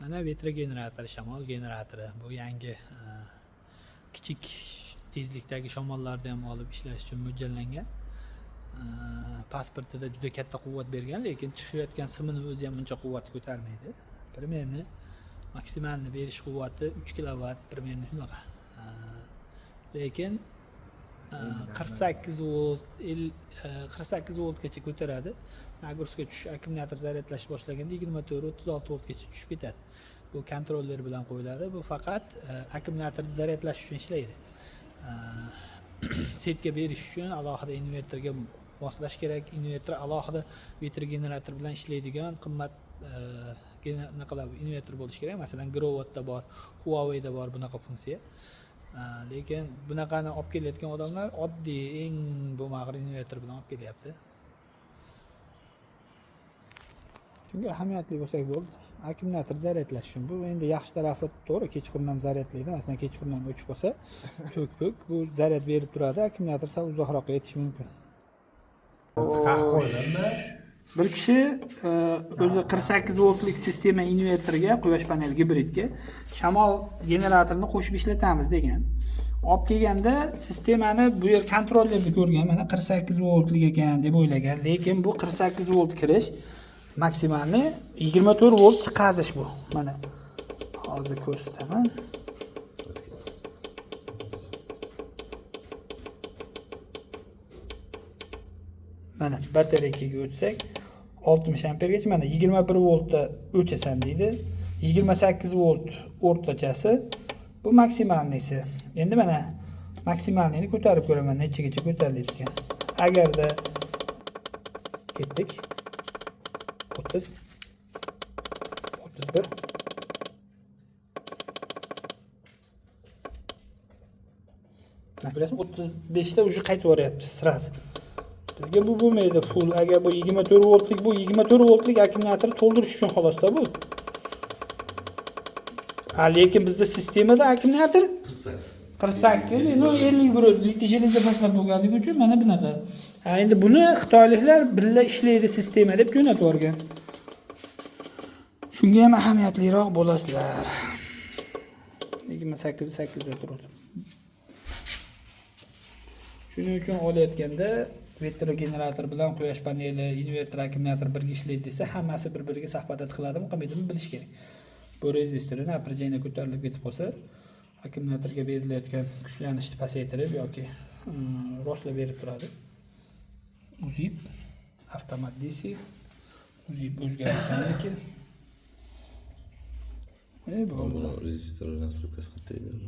Mana vetrogenerator, shamol generatori. Bu yangi kichik tezlikdagi shamollarni ham olib ishlash uchun mo'ljallangan. Pasportida juda katta quvvat bergan, lekin chiqayotgan simini o'zi ham uncha quvvat ko'tarmaydi. Примерно maksimalni berish quvvati 3 kilovat, примерно shunaqa. Lekin 48 volt, 48 voltgacha ko'taradi. Нагрузка tushish, akkumulyator zaryadlash boshlaganda 24-36 voltgacha tushib ketadi. Bu kontroller bilan qo'yiladi. Bu faqat akkumulyatorni zaryadlash uchun ishlaydi. Сеть ga berish uchun alohida invertorga moslash kerak. Invertor alohida vetrogenerator bilan ishlaydigan qimmat anaqalar invertor bo'lishi kerak. Masalan, Growattda bor, Huawei'da bor bunaqa funksiya. Lekin bunaqani olib kelayotgan odamlar oddiy eng bo'lmag'ir invertor bilan olib kelyapti. Chunki ahamiyatli bo'lsak bo'ldi. Akkumulyator zaryadlash uchun. Bu endi yaxshi tarafi, to'g'ri, kechqurun ham zaryadlaydi. Masalan, kechqurun ham o'chib qolsa, cho'k-po'k bu zaryad berib turadi. Akkumulyator sal uzoqroqqa yetishi mumkin. Qo'yildi. Bir kishi o'zi 48 voltlik sistema invertorga, quyosh paneli gibridga shamol generatorini qo'shib ishlatamiz degan. Olib kelganda sistemani bu yer kontrollerni ko'rgan, mana 48 voltlik ekan deb o'ylagan, lekin bu 48 volt kirish, maksimalni 24 volt chiqazish bu. Mana hozir ko'rsataman. Mana batareykaga o'tsak 60 ampergacha, mana 21 voltda o'chasan deydi. 28 volt o'rtachasi, bu максимальный si. Endi mana максимальный ni ko'tarib ko'raman, nechagacha ko'tariladi ekan. Agarda ketdik 30, 31, mana ko'rasizmi, 35 ta уже qaytib yuboryapti сразу. Bizga bu bo'lmaydi full. Agar bu 24 voltlik, bu 24 voltlik akkumulyatorni to'ldirish uchun xolosda bu. Ha, lekin bizda sistemada akkumulyator 48, endi 51 литий железо fosfat bo'lganligi uchun mana bunaqa. Ha, endi buni xitoyliklar birga ishlaydi sistema deb jo'natib yuborgan. Shunga ham ahamiyatliroq bo'lasizlar. 28.8 da turadi. Shuning uchun olayotganda vetrogenerator bilan quyosh paneli, invertor, akkumulyator birga ishlaydi desa, hammasi bir-biriga совпадать qiladimi, qilmaydimi bilish kerak. Bu rezistori напряжение ko'tarilib ketib qolsa, akkumulyatorga berilayotgan kuchlanishni pasaytirib yoki rostlab berib turadi. Uzib avtomat DC, uzib o'zgaruvchanligi. Bo'ldi. Buni rezistor настройка si qayerda edi?